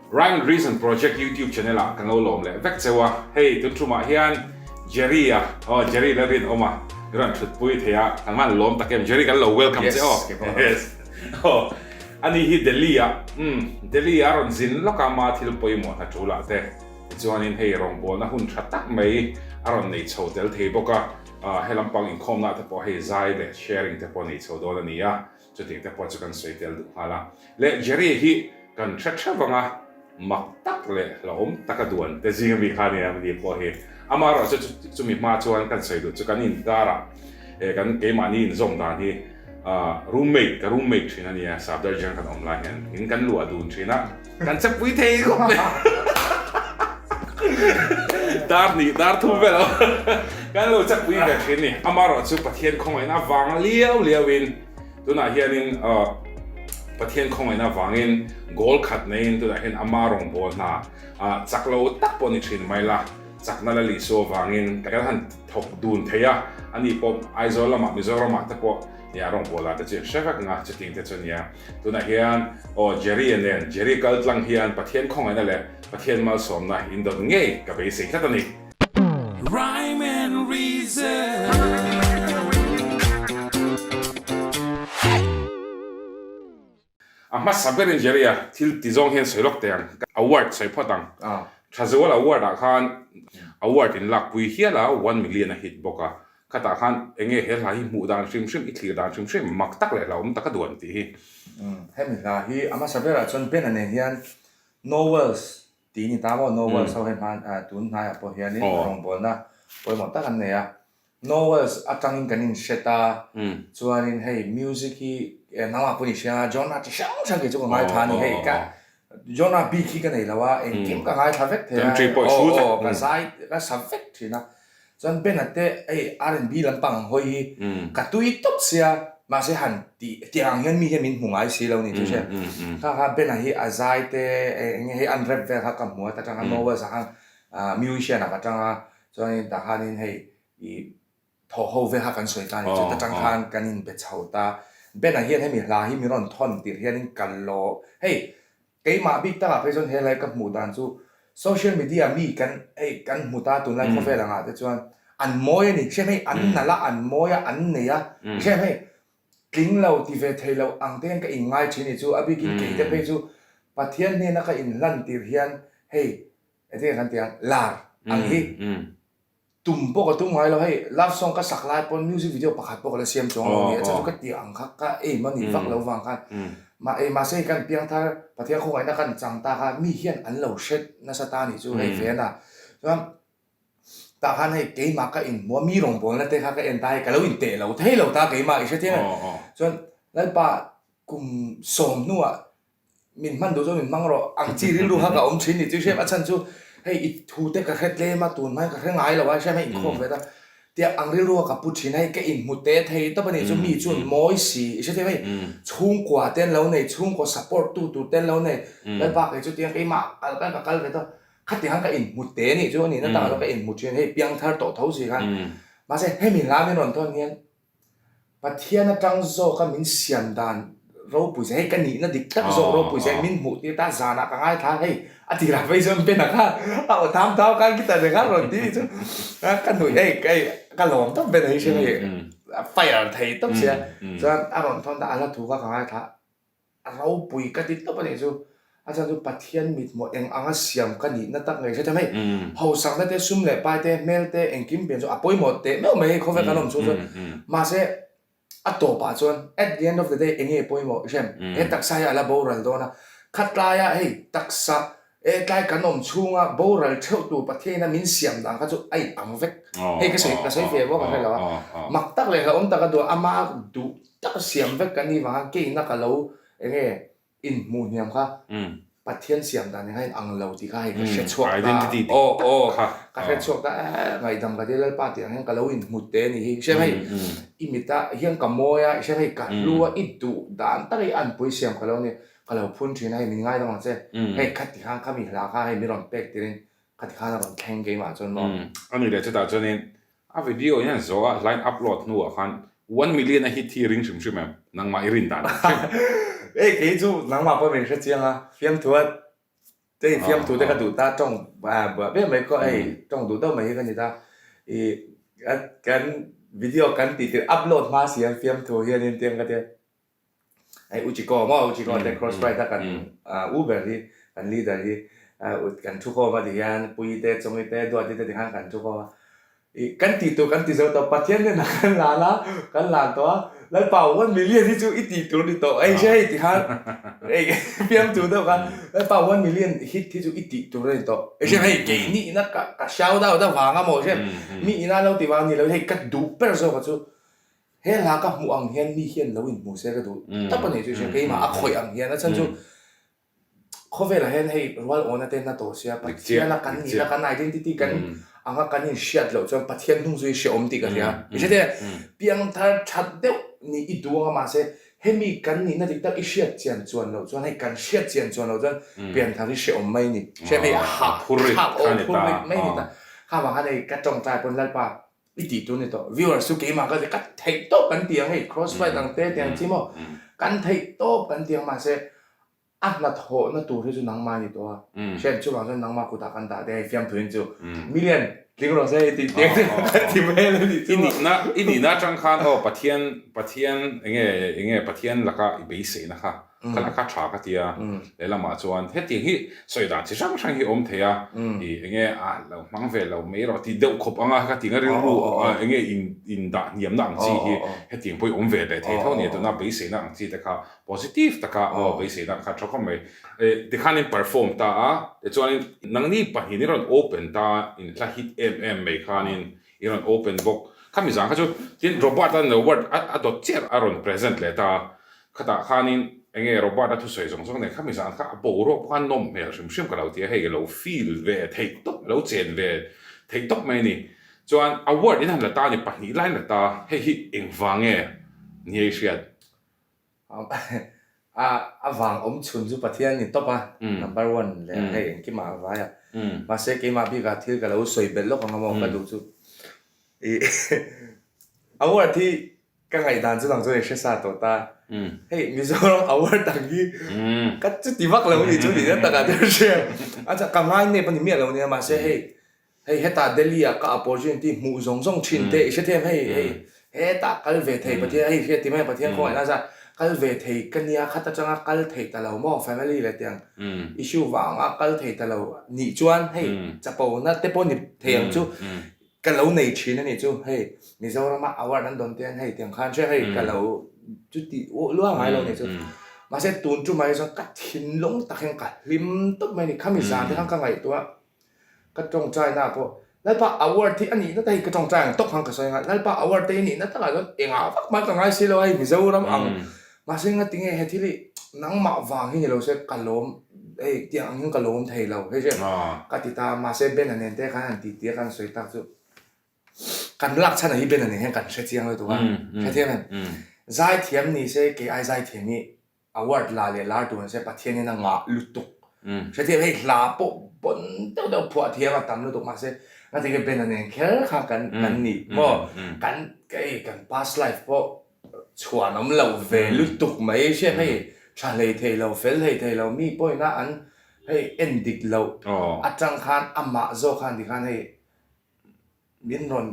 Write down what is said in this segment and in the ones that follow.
Rhyme and Reason Project YouTube channel ah kan lo lawm leh vek cheu a, hei tun ṭumah hian Jerry a, aw Jerry Lalrinawma i rawn ṭhutpui thei a, kan van lawm tak em, Jerry kan lo welcome che aw, yes, aw ani hi Delhi ah, umm Delhi ah a rawn zin lawk a, ma thil pawimawh hna ṭul ah te, tichuanin hei rawngbawlna hun ṭha tak mai a rawn nei chho tel thei bawk a, he lampang inkhawmna ah te pawh hei zai leh sharing te pawh a nei chho dawn a ni a. Chutiang te pawh chu kan sawi tel duh nghal a. Leh Jerry hi kan hre theuh vang a, mak tak leh hlauhawm taka duan te zing ami kha a nia ni pawh hi. Amaherawh chu chumi hma chuan kan sawi duh chu kan inkarah eh kan keimahni inzawm dan hi ah roommate ka roommate thin a nia Safdarjung kan awm lai hian in kan luah dun thin a, kan chepui thei khawp mai. Dar nih dar thum vel kan lo chepui ve thin ni. Amaherawh chu Pathian khawngaihna avang liau liauin Tunah hianin Pathian khawngaihna avangin goal khat neiin tunah hian ama rawngbâwl hna chak lo tak pawh ni thin mai la, chakna la lihsu avangin kan han thawk dun thei a, ani pawh Aizawl lamah Mizoramah te pawh nia rawngbâwl ah te chu in hre vek nga chuting te chu nia. Tunah hian aw Jerry-a nen Jerry kal tlang hian Pathian khawngaihna leh Pathian malsawmna in dawt ngei ka beisei tlat a ni. Rhyme and reason. A hmasa berin Jerry-a thil ti zawng hian sawi lawk teh ang. Award sawi phawt ang. Thazual award ah khan award in lakpui hial a, one million a hit bawk a. Khatah khan enge he hla hi hmuh dan hrim hrim, i thlir dan hrim hrim mak tak leh hlauhawm taka duan tih hi. Hemi hla hi a hmasa berah chuan Ben-a nen hian Nowels Tih ni ta maw? Nowels ho hei hman tun hnaiah pawh hianin rawngbawlna pawimawh tak an nei a. Nowels atangin kan inhre ta, chuanin hei music hi nangmah pawh ni hria a, genre chi hrang hrang kei chu ka ngaithla a ni hei ka genre bik hi ka nei lo a, engkim ka ngaithla vek thei a, aw aw ka zai ka sa vek thin a. Chuan Ben-a te hei R&B lampang ang hawi hi ka tui tawp sia, mahse han tih tiang ang hian mi hian min hmu ngai si lo ni chu hria. Kha kha Ben-a hi a zai te eng nge hei an rap vel kha ka hmu a ta tanga Nowels ah khan musician ah ka tang a, chuanin tah khanin hei ih thawh ho vel kha kan sawi ta a ni chu ta tang khan kan inbe chho ta. Ben-a hian hemi hla hi min rawn thawn tirh hianin ka lawm hei Keimah bik takah phei chuan helai ka hmuh dan chu social media mi kan hei kan hmu ta tunlai khawvel angah te chuan an mawi a ni hriat hei an nalh a an mawi a an nei a hriat hei tling lo ti ve thei lo ang te hian ka inngai thin ni chu a bikin kei te phei chu Pathian hnena ka inhlan tir hian hei engtin nge kan tih ang lar ang hi Tum pawh ka tum ngai lo, hei love song ka sak lai pawn music video pakhat pawh ka la siam chuang lo a ni a, chhan chu ka tih ang kha ka aim a nih vak lo vang khan mah ei mahse hei kan piangthar Pathian khawngaihna kan chang ta kha mi hian an lo hre nasa ta a nih chu hei ve a chuan tah khan hei keimah ka inhmu a mi rawngbawlna te kha ka en ta hei ka lo inteh lo thei lo ta keimah i hrethiam em chuan Lalpa kum sawm hnuah Min hman duh chuan min hmang rawh ang chi rilru kha ka awm thin ni chu hriat a chhan chu hei i thu te ka hre tlem a tun hmai ka hre ngai lo a hriat hei inkhawm ve ta tiah ang rilru kha ka pu thin a hei ka inhmu te thei tawp a ni chu mi chuan mawi si i hre thei hei chhungkua te an lo nei chhungkua support tu tur te an lo nei Lalpa kei chu tiang keimah kal khan ka kal ve tawp khatiang khan ka inhmu te a nih chu a nihna takah chuan ka inhmu thin hei piangthar tawh tho si khan mahse hemi hla min rawn thawn hian Pathian atang zawka min siam dan ropui zia hei ka nihna dik tak zawk ropui zia min hmuh tir ta zanah ka ngaithla hei a tirah phei chuan Ben-a khan a aw tham thau khan guitar nen khan rawn ti chu ka nuih hei hei ka lawm tawp Ben-a hi hriat hei a fire thei tawp sia chuan a rawn thawn ta a hla thu kha ka ngaithla. A ropui ka ti tawp a nih chu. A chhan chu Pathian mithmuh eng anga siam ka nihna tak ngei hre thei mai. Hausakna te, sum leh pai te, hmel te, engkim pian chu a pawimawh teh meuh mai hei khawvel kan awm chhung chuan. Mahse a tawpah chuan at the end of the day eng nge pawimawh i hrem? He taksa hi a la boral dawn a. Khatlaia hei taksa e tlai kan awm chhunga boral theuh tur Pathian ina min siam dan kha chu a in ang vek. Hei ka sawi ka sawi ve bawk a hre lo a. Mak tak leh hlauhawm taka duh ama duh Tak siam vek kan nih vanga keina ka lo enge inhmuh hniam kha Pathian siam dan engah in ang lo tih kha hei ka hre chhuak ta aw aw ka hre chhuak ta eh ngaihdam ka tia Lalpa tih ang hian ka lo inhmu te a nih hi hriat hei i mita hian ka mawi a hriat hei ka hlu a i duh dan tak i anpui siam ka lo ni ka lo phun thin a hei min ngaidam ang che hei khati khan khami hla kha hei min rawn pek tirin khati khan a rawn thleng keimah chuan maw. A ni leh chutah chuanin A video hian zawh a line upload hnuah khan 1 million a hit hi ring hrim hrim em? Nangmah i rin dan hrim hrim. Ei kei chu nangmah pawh min hre chiang a, fiamthu a Hei fiamthu te ka duh ta tawng buah ber mai khaw hei tawng duh deuh mai hi ka ni ta. Ih kan video kan tih tirh upload hma si an fiamthu hianin tiang ka tia hei u Chiko maw u Chiko te cross ride a kan u ber hi kan leader hi kan thu khawm a tihian Puii te Chawngi te Duati te tikhan kan thu khawm a. Ih, kan tih tur kan ti zo tawh, Pathian hnenah kan lan a, kan lan tawh a, Lalpa 1 million hi chu i tih tur ni tawh, hei hre hei ti khan hei fiamtu deuh khan Lalpa 1 million hit hi chu i tih tur a ni tawh, hei hre hei keini ina ka ka shout out avang a maw hre mi ina lo ti vang a ni lo, hei ka duh ber zawk a chu he hla ka hmuh ang hian mi hian lo inhmu se ka duh tawp a ni chu hre keimah a khawih ang hian a chhan chu Khawvelah hian hei rual awna te na tawh sia, Pathiana kan nihna kan identity kan anga kan inhriat loh chuan Pathian hnung chu i hrehawm tih ka hria. I hre thei a, piangthar that deuh nih i duh anga mahse hemi kan nihna dik tak i hriat chian chuan loh chuan hei kan hriat chian chuan loh chuan pianthar hi hrehawm mai ni. Hriat hei a hah thlak aw phur rit mai ni ta. Kha vang khan hei ka tawngtai pawn Lalpa i tih tur ni tawh. Viewers chu keimah ka ka theih tawp kan ti ang hei cross fight ang te tiang chi maw kan theih tawp kan ti ang mahse A hnathawhna tur hi chu nangmah a ni tawh a, hriat chuvang chuan nangmah kutah kan dah te hei fiamthuin chu million tling rawh se hei tih tiang te kan ti hmel a nih chu. I nihna i nihna atang khan aw Pathian Pathian enge enge Pathian laka i beiseina kha kha la kha tha ka ti a, lehlamah chuan hetiang hi sawi dan chi hrang hrang hi awm thei a, i enge a lo hmang ve lo mai rawh tih deuh khawp anga ka ti nga rilru enge in in dah hniamna ang chi hi hetiang pawh i awm ve leh thei tho a ni tuna beiseina ang chi te kha Positive taka aw beiseina kha tha khawp mai. Tikhanin perform ta a, tichuanin nangni pahnih i rawn open ta in hla hit em em mai khanin i rawn open bawk. Khami zan kha chu tin Robert-a Noward a dawt chiah a rawn present leh ta a, khatah khanin enge Robert-a thusawi zawng zawng nen khami zan kha a boruak pawh khan nawm hmel hrim hrim ka lo ti a, hei lo feel ve theih tawp, lo chen ve theih tawp mai a ni. Chuan award in han la ta a ni, pahnih lai an la ta, hei hi engvang nge ni hei hriat? A vang awm chhun chu Pathian ni tawp a, number one leh hei engkimah a vai a. Mahse keimah bikah thil ka lo sawi belh lawk ang a maw ka duh chu. Ih award hi ka ngaihdan chu nang chuan i hre sa tawh ta. Hei Mizoram award ang hi ka chuti vak lo ni chu nihna takah chuan hria. A ka ngai nep a ni miah lo nia mahse hei Hei hetah Delhi ah ka opportunity hmuh zawng zawng thin te i hrethiam hei hei hetah kal ve thei Pathian hei hriat ti mai Pathian khawngaih nasa kal ve thei ka nia khat atanga kal thei ta lo maw family leh tiang issue vanga kal thei ta lo nih chuan hei chapo na te pawh ni thei ang chu ka lo nei thin a nih chu hei Mizorama award an dawn te hian hei tiang khan hria hei ka lo chuti luah ngai lo nih chu mahse tun tumah hi chuan ka thinlung tak hian ka hlim tawp mai a ni khami zan te khan ka ngaihtuah Ka tawngtaina pawh Lalpa award hi a nihna tak hi ka tawngtai ang tawk khan ka sawi ang a, Lalpa award te hi nihna takah chuan engah vak hmai ka ngai si lo a hei Mizoram ang mahse ngatinge he thil hi nangmah vang hi ni lo se ka lawm hei tiang ang hian ka lawm thei lo hei chu ka ti ta a mahse Ben-a nen te khan han titi a kan sawi tak chu kan lak chhan ah hi Ben-a nen hian kan hre chiang lutuk a hrethiam em zaithiam ni se kei ai zaithiam hi Award la leh lar tur nise Pathian hian a ngah lutuk. Hrethiam hei hla pawh pawn deuh deuh phuah thiam a tam lutuk mahse ngatinge Ben-a nen kher kha kan kan nih maw kan hei kan past life pawh chhuan awm lo ve lutuk mai hriat hei tha hlei thei lo fel hlei thei lo mi pawhin a an hei en dik loh atang khan amah zawk khan tikhan hei Min rawn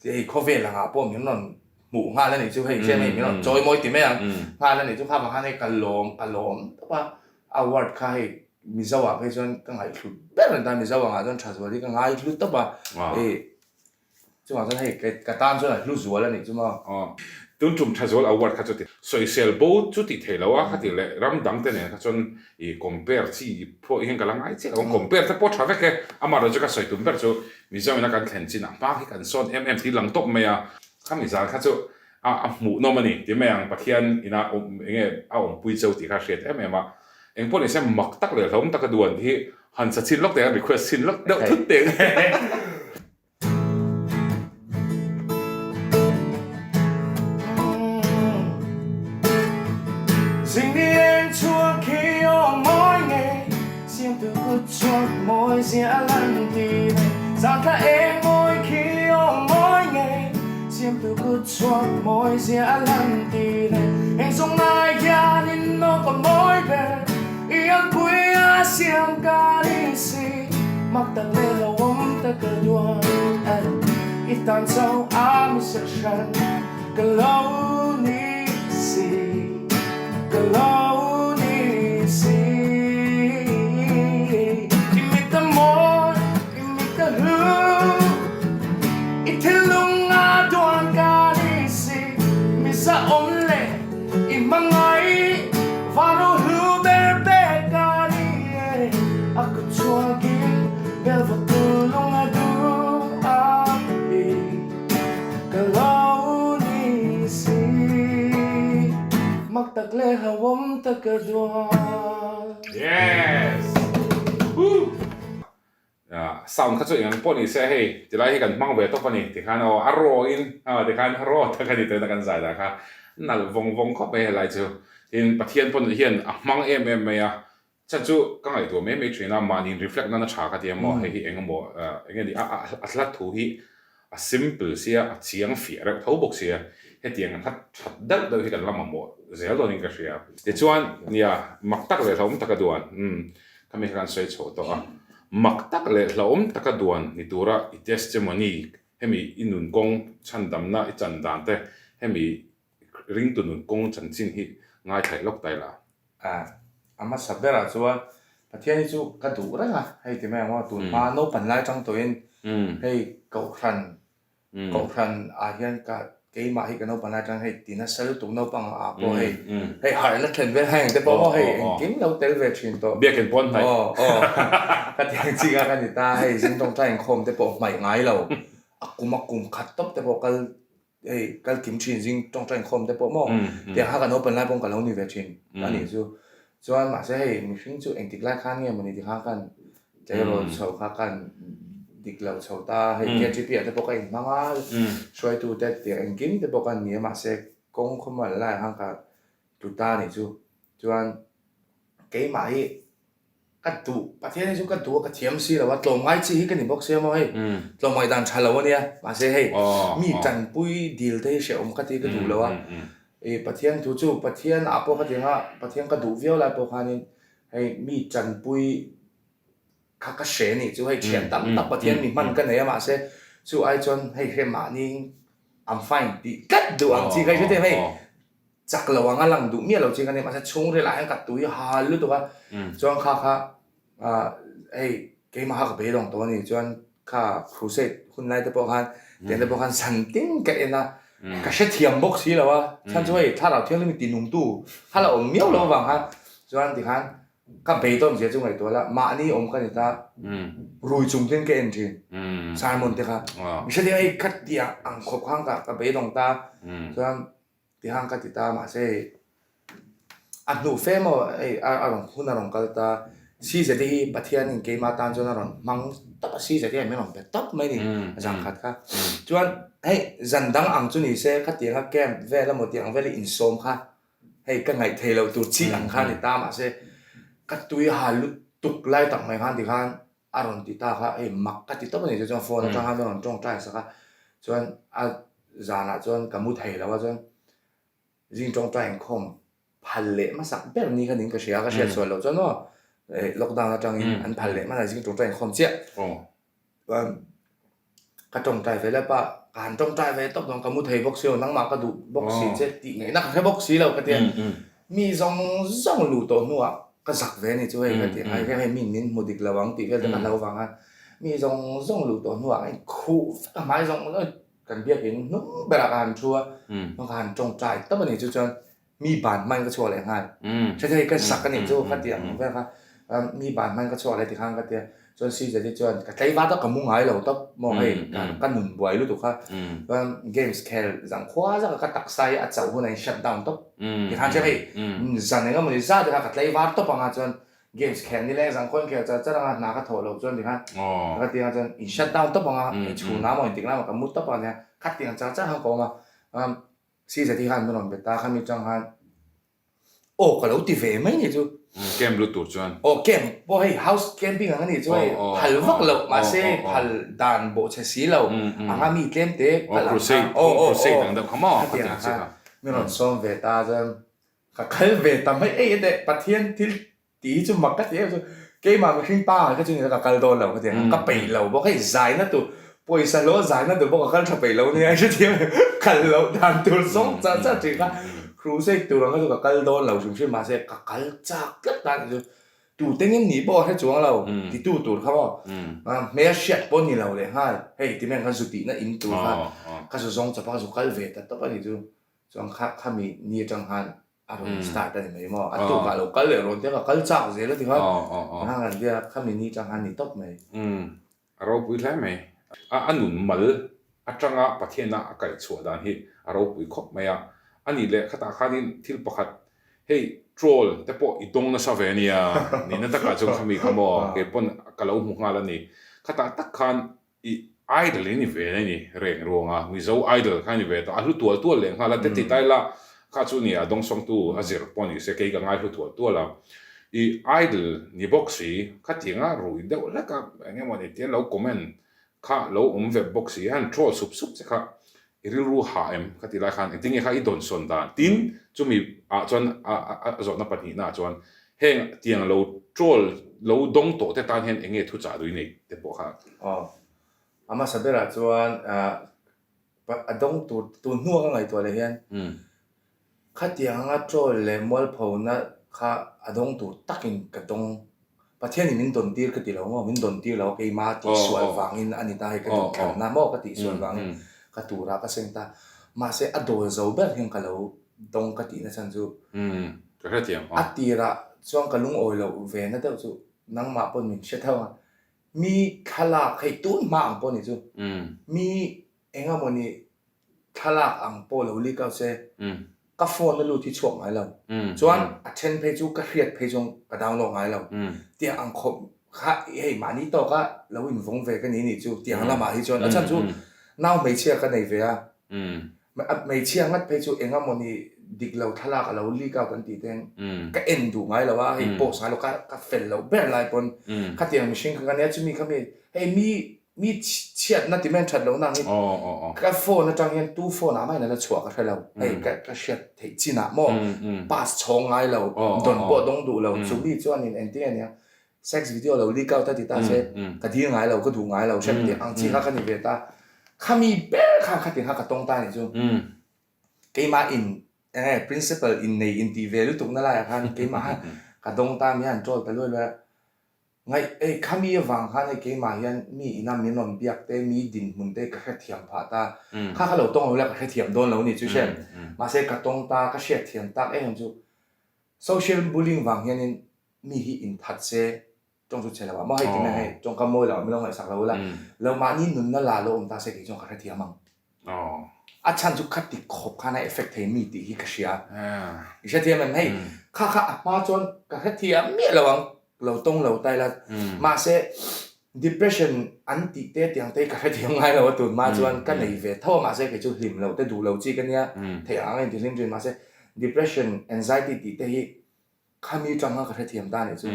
hei khawvel angah pawh min rawn hmuh nghal a nih chu hei hriat hei min rawn chawi mawi ti mai ang nghal a nih chu kha vang khan hei ka lawm ka lawm tawp a award kha hei Mizo ah phei chuan ka ngaihhlut ber a ni ta Mizo angah chuan tha zual hi ka ngaihlu tawp a hei chungah chuan hei ka tan chuan a hlu zual a nih chu maw. Tun tum tha zual award kha chu ti sawisel bo chu tih theih loh a khati leh ram dang te nen kha chuan i compare chi pawh hian ka la ngai chiah lo ang compare te pawh tha vek e amaherawhchu ka sawi tum ber chu Mizo ina kan thlen chinah hma khi kan sawn em em tih lang tawp mai a, khami zan kha chu a a hmuhnawm a ni ti mai ang, Pathian ina awm enge a awmpui cheu tih kha a hriat em em a, engpawh nise mak tak leh hlauhawm taka duan hi han sa chhin lawk teh ang, request chhin lawk deuh thut teh ang. Zing ni eng chhuak khi aw mawi ngei Siamtu kut chhuak mawi zia a lan tir e Zan thla eng mawi khi aw mawi ngei Siamtu kut chhuak mawi zia a lan tir e Eng zawng ngai hianin aw ka mawi ber I anpui a siam ka ni. Mak tak leh hlauhawm tak ka duan I tan chauh a mi serh hran ka lo ni si Ka lo ni si I mit a mawi, i mit a hlu I thinlung a duan ka ni si Mi zahawm leh i hmangaih Van ro hlu ber pek ka ni e A kut chhuakin bel va tu lung a duh ang hi Ka lo ni si Mak tak leh hlauhawm tak ka duan. Yes! Woo! Sound kha chu eng ang pawh ni se hei tilai hi kan hmang ve tawp a ni tikhan aw a raw in aw tikhan raw tak a ni tawhin a kan zai dan kha nalh vawng vawng khawp mai helai chu. Tin Pathian pawh hian a hmang em em mai a, chhan chu ka ngaihtuah mai mai thin a mahni in reflect nan a tha ka ti a maw hei hi eng emaw eng nge ni a a hla thu hi a simple sia a chiang fiah reuh tho bawk sia hetiang hla that deuh deuh hi kan la mamawh zel dawnin ka hria. Tichuan nia mak tak leh hlauhawm taka duan umm khami kha kan sawi chho tawh a mak tak leh hlauhawm taka duan ni tura i testimony hemi i nun kawng chhandamna i chan dan te hemi ringtu nun kawng chanchin hi ngaithlaih lawk ta ila. A a hmasa berah chuan Pathian hi chu ka duh reng a, hei ti mai ang aw, tun hma naupan lai atang tawhin hei Kohhran, Kohhran ah hian ka keimah hi ka naupan lai atang hei ti nasa lutuk naupang ah pawh hei hei harh la thlen vel heng te pawh maw hei engkim lo tel ve thin tawh. Biakinn pawn hnaih. Aw aw ka ti ang chik a ka ni ta, hei zing tawngtai inkhawm te pawh hmaih ngai lo, a kum a kum khat tawp te pawh kal Hei kal kim thin zing tawngtai inkhawm te pawh maw tiang kha kan open lai pawh ka lo ni ve thin a nih chu. Chuan mahse hei mihring chu engtik lai khan nge mawni tikha khan tleirawl chho kha khan dik lo chho ta hei KTP ah te pawh ka inhmang a hruaitu te tiang engkim te pawh ka ni a mahse kawng khawmual lai khan ka tlu ta a nih chu. Chuan keimah hi Ka duh, Pathian hi chu ka duh a, ka thiam si lo a, tlawmngai chi hi ka ni bawk sia maw hei, tlawmngaih dan tha lo a nia, mahse hei mi tanpui dil te hi hrehawm ka ti ka duh lo a, i Pathian thu chu Pathian ah pawh ka ti ang a, Pathian ka duh viau lai pawh khanin hei mi tanpui kha ka hre a nih chu hei thian tam tak Pathian mi hman ka nei a mahse chu ai chuan hei hre mahni I'm fine tih tlat duh ang chi ka hre thei hei. Chak lo ang a lang duh miah lo chi ka nia mahse chhungril ah hian ka tui hal lutuk a chuan kha kha ah hei keimah kha ka beidawng tawh a ni chuan kha crusade hun lai te pawh khan tiang te pawh khan zan tin ka en a ka hrethiam bawk si lo a chhan chu hei thlarau thianghlim hi tinungtu kha la awm miau lo avang khan chuan tikhan ka beidawn zia chu ngaihtuah la mahni awm ka ni ta rui chung ten ka en thin sermon te kha mi hrethiam hei ka tih ang khawp khan ka beidawng ta chuan Tihang ka ti ta mahse a hnuh fe maw hei a rawn hun a rawn kal ta CZ hi Pathianin keimah tan chuan a rawn hmang tawp a CZ hian min rawn pe tawp mai ni zan khat kha chuan hei zan dang ang chu ni se khatianga camp vel emaw tih ang vel hi insawm kha hei ka ngaih theih loh tur chi ang kha a ni ta mahse ka tui ha lutuk lai tak mai khan tikhan a rawn ti ta kha hei mak ka ti tawp a ni chu chuan phone atang khan min rawn tawngtai sak a chuan a zanah chuan ka mu thei lo a chuan zing tawngtai inkhawm phal leh hmasak ber ni kha niin ka hria a ka hriat sual loh chuan aw lockdown atangin an phal leh hmasa zing tawngtai inkhawm chiah chuan Ka tawngtai ve lep a, ka han tawngtai ve tawp dawn, ka mu thei bawk si lo, nangmah ka duh bawk si che tih ngaihna ka hre bawk si lo ka ti a. Mi zawng zawng luh tawh hnuah ka zak ve a ni chu hei ka ti a, hei hei min min hmu dik lo ang tih vel te ka hlau vang a, mi zawng zawng luh tawh hnuah ka inkhuh vek a, hmai zawng zawng kan biakin hnung berah ka han thu a, ka han tawngtai tawp a ni chu chuan Mi ban hmain ka chhuak leh nghal. Hre thei ka sak a nih chu ka ti ang vel kha. Mi ban hmain ka chhuak leh ti khan ka ti a. Chuan CJ te chuan ka tlei vat a ka mu ngai lo tawp maw hei ka nun buai lutuk kha. Chuan games khel zang khua zak a ka taksa hi a chauh hun a in shut down tawp. Ti khan hre hei zan eng emawni zat kha ka tlei var tawp ang a chuan games khel nileng zang khaw in khel char char ang a hna ka thawh loh chuan ti khan ka ti ang a chuan in shut down tawp ang a chhun ah maw intik lamah ka mu tawp ang a nia kha ti ang char char khan ka awm a. Caesar hi khan min rawn bet a, khami chang khan aw ka lo ti ve mai ni chu. Camp lut tur chuan. Aw camp pawh hei house camping ang a nih chu hei phal vak loh mahse phal dan bawh chhe si lo anga mi tlem te kal ang kha. Aw crusade ang deuh kha maw khatiang kha min rawn sawm ve ta chuan ka kal ve ta mai ei a teh Pathian thil Tih hi chu mak ka ti em chu. Keimah mihring pangai kha chu ni la ka kal dawn lo ka ti ang, ka peih lo bawk hei zaina tur pawisa hlawh zaina tur bawk ka kal tha peih lo nia hrethiam em kal loh dan tur zawng char char thin kha crusade tur ang kha chu ka kal dawn lo hrim hrim mahse ka kal chak tlat ta ni chu tute ngem nih pawh a hre chuang lo titu tur kha maw hmel hriat pawh ni lo leh nghal hei ti mai ang khan zu tihna in tur kha ka zu zawng chawp a ka zu kal ve ta tawp a ni chu chuan kha khami ni atang khan A rawn start a ni mai maw? A tukah lo kal leh rawn tia ka kal chak zel a ti kha. Engah kan tia khami ni tang khan ni tawp mai. Umm a ropui hle mai. A nun mal atanga Pathiana a kaih chhuah dan hi a ropui khawp mai a. A nih leh khatah khanin thil pakhat hei troll te pawh i dawng nasa ve ania. Nihna takah chuan khami kha maw keipawn ka lo hmu nghal a ni. Khatah tak khan I idol i ni ve a ni reng ruang a, Mizo idol kha i ni ve tawh, a hlu tual tual leh nghal a, te ti tai la kha chu nia dawngsawngtu a zir pawh ni se kei ka ngai hlu tual tual a, i idol ni bawk si khatianga rui deuh hlek a eng emaw ni tia lo comment kha lo awm ve bawk si a han troll sup sup che kha i rilru hah em kha ti lai khan engtin nge kha i dawnsawn dan tin chumi ah chuan a zawhna pahnihna ah chuan heng tiang lo troll lo dawng tawh te tan hian eng nge thuchah duh i nei te pawh kha. Aw a hmasa berah chuan a dawng tur tun hnua ka ngaihtuah leh hian Khatiang anga troll leh mualphona kha a dawng tur takin ka dawng. Pathianin min dawn tir ka ti lo maw? Min dawn tir lo a, keima tihsual vangin a ni ta hei ka duhthlanna maw ka tihsual vangin ka turah ka seng ta. Mahse a dawl zo ber hian ka lo dawng ka tihna chhan chu a tirah chuan ka lungawi loh ve na deuh chu nangmah pawn min hre tho a, mi thlalak hei tun hma ang pawh ni chu mi Engamawni thlalak ang pawh lo leak out se, ka phone a lut hi chhuak ngai lo. Chuan a then phei chu ka hriat phei chuan ka download ngai lo. Tiang ang khawp kha hei mahni tawka lo invawng ve ka ni nih chu tiang lamah hi chuan a chhan chu nau hmeichhia ka nei ve a, hmeichhia ngat phei chu engamawni dik lo thlalak a lo leak out an tih te ka en duh ngai lo a, hei post ngai lo ka fel loh ber lai pawn khatiang mihring kha ka nia chumi kha mi hei mi Mi chhiatna ti mai that lohna ang hi ka phone atang hian tu phone ah mahin a la chhuah ka hre lo hei ka ka hriat theih chin ah maw pass chhawng ngai lo dawn pawh dawng duh lo chumi chuanin engtin nge nia sex video lo leak out a ti ta se ka dil ngai lo ka duh ngai lo hrep tih ang chi kha ka ni ve ta khami ber khan khatin kha ka tawng ta nih chu keimah in eng nge principal in nei in tih ve lutuk na laiah khan keimah khan ka dawng ta mi a han troll ta luai luai a. Ngaih, Ei, khami avang khan hei keimah hian mi ina min rawn biak te, mi dinhmun te ka hrethiam phah ta. Kha ka lo tawng lo la ka hrethiam dawn lo ni chu hriat. Mahse ka tawng ta, ka hriatthiam tak em em chu social bullying vang hianin mi hi inthat se tawng chu che lo ah maw hei ti mai hei tawngkam mawi lo ah min lo ngaihsak lo ula lo mahni nunna la lo awm ta se kei chuan ka hrethiam ang. A chhan chu khati khawp khan a effect thei mi tih hi ka hria. I hrethiam em? Hei kha kha a hma chuan ka hrethiam miah lo ang, lo tawng lo ta ila. Mahse depression an tih te tiang te hi ka hrethiam ngai lo a tun hma chuan ka nei ve tho a mahse kei chu hlim loh te duh lo chi ka nia theih ang a intihlim thin mahse depression, anxiety tih te hi Khami tanga ka hrethiam ta nih chu.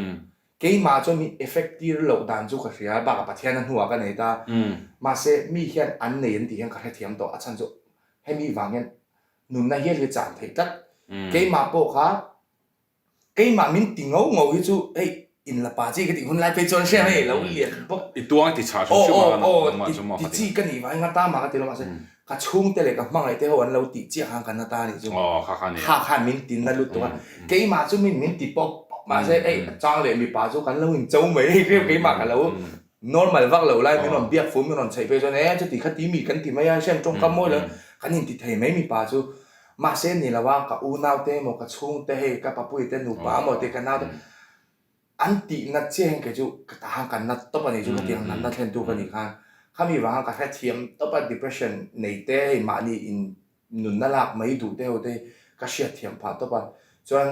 Keimah chuan min effect tir loh dan chu ka hria, bakah Pathian a hnuah ka nei ta. Mahse, mi hian an nei an tih hian ka hrethiam tawh. A chhan chu hemi vang hian nunna hial hi chan theih tlat. Keimah pawh kha keimah min ti ngau ngau hi chu hei inla pa chi ka tih hun lai phei chuan hria hei lo lian bawk. I tuang ti chhah hrim hrim a nangmah chu maw Ti chi ka nih vangin ka ta mah ka ti lo mahse Ka chhungte leh ka hmangaih te ho an lo tih chiah khan ka na ta nih chu. Aw, kha kha nia. Kha khan min ti na lutuk a. Keimah chu min min ti pawp pawp mahse hei a chang leh mipa chu kan lo incho mai hei hriau keimah ka lo normal vak lo lai min rawn biak fu min rawn chheih phei chuan e chuti kha ti mi kan ti mai a hriat tawngkam mawi lo kan inti thei mai mipa chu. Mahse ni lo a ka unau te emaw ka chhungte hei ka papui te nupa emaw te ka nau te An tih nat chiah hian kei chu ka ta khan ka nat tawp a nih chu ka tiang natna thlentu ka nih khan khami vang khan ka hrethiam tawp a depression nei te hei mahni in nunna lak mai duh te ho te hi ka hriatthiam phah tawp a chuan